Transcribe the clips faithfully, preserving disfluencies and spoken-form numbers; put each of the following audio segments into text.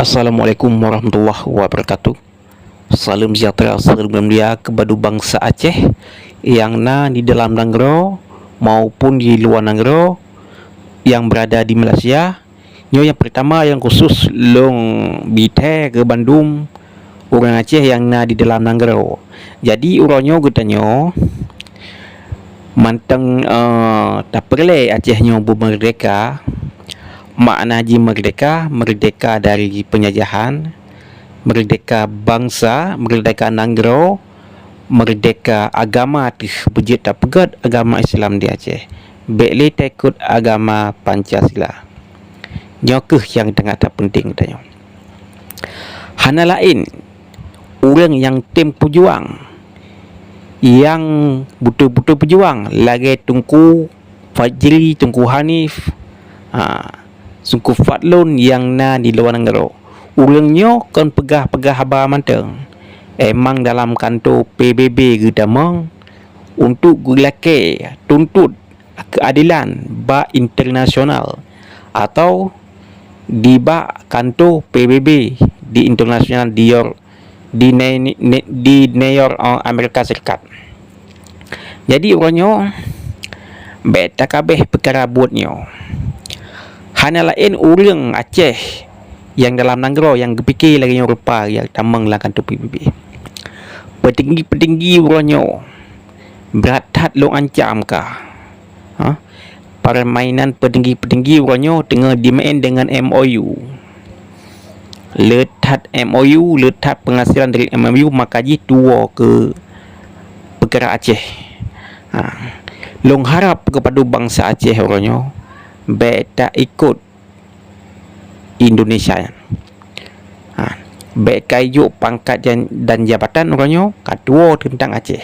Assalamualaikum warahmatullahi wabarakatuh. Salam sejahtera, salam mulia kepada bangsa Aceh yang na di dalam nanggroe maupun di luwa nanggroe yang berada di Malaysia. Nyoe nyang pertama nyang khusus lôn bri thèe keu bandum ureuëng Aceh nyang na di dalam nanggroe. Jadi uroe nyoe geutanyoe mantong, eh, tapeureulée Aceh nyoe beumeurdeka. Makna jih meurdeka, meurdeka dari penjajahan, meurdeka bansa, meurdeka nanggroe, meurdeka agama teuh beujeuet tapeugét agama Islam di Aceh. Bék lé taikot agama Pancasila. Nyoe kheueh nyang teungoh tapeunteng tanyoe. Hana laén ureuëng nyang tem peujuang, nyang beutôi-beutôi peujuang lagée Teungku Fajri, Teungku Hanif, ha, Teungku Fadlon nyang na di luwa nanggroe. Ureuëng nyoe kon peugah-peugah haba mantong. Emang dalam kanto P B B geutamong untuk geulakée tuntot keuadelan bak internasional atau di bak kanto P B B di internasional di Yor-, di Ne-, Ne-, di New York, eh, Amerika Serikat. Jadi uroe nyoe bék takabeh peukara buet nyoe. Hana laén ureuëng Aceh nyang dalam nanggroe nyang geupike lagée nyoe rupa nyang tamong lam kanto P B B. Peutinggi-peutinggi uroe nyoe brat that lôn ancam ka. Ha? Permainan peutinggi-peutinggi uroe nyoe teungoh jimaén deungon M O U. Le that M O U, le that peunghasilan dari M O U, maka jih tuwoe keu peukara Aceh. Ha. Lôn harab keupada bansa Aceh uroe nyoe bék taikot Indonesia nyan. Ha, bék kajok pangkat dan, dan jabatan uroe nyoe katuwoe teuntang Aceh.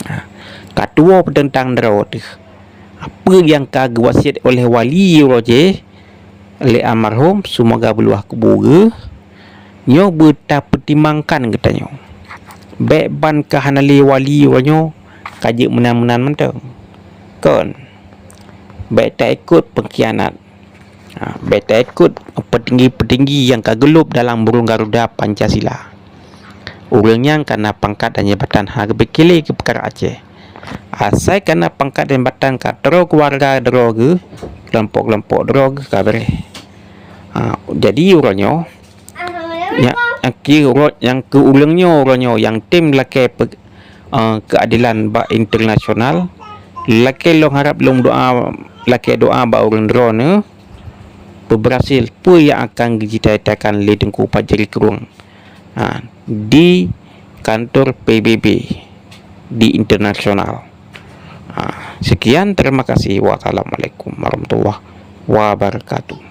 Ha, katuwoe teuntang droe teuh. Apa nyang ka geuwasiet oleh wali uroe jih lé almarhum, seumoga beuluwah kubu geuh, nyoe beutapeutimangkan geutanyoe. Bék ban ka hana lé wali uroe nyoe ka jeuet meunan-meunan mantong. Kon, bék taikot peungkhianat. Ha, bék taikot peutinggi-peutinggi nyang ka geulôb dalam burông Garuda Pancasila. Ureuëng nyan ka na pangkat dan jabatan, hana geupike lé keu peukara Aceh. Asai ka na pangkat dan jabatan ka troh keuluwarga droe geuh, keulompok-keulompok droe geuh ka beureh. Ha, jadi uroe nyoe, nyang, nyang keu ureuëng nyoe uroe nyoe nyang tem lakée pe-, eh, keuadelan bak internasional. Lakée lôn harab lôn doa, lakée doa bak ureuëng droeneuh peubeurhasil peue nyang akan geujitayakan lé Teungku Fajri Krueng, ha, di kantor P B B di internasional. Ha, sekian, terima kasih. Wassalamualaikum warahmatullahi wabarakatuh.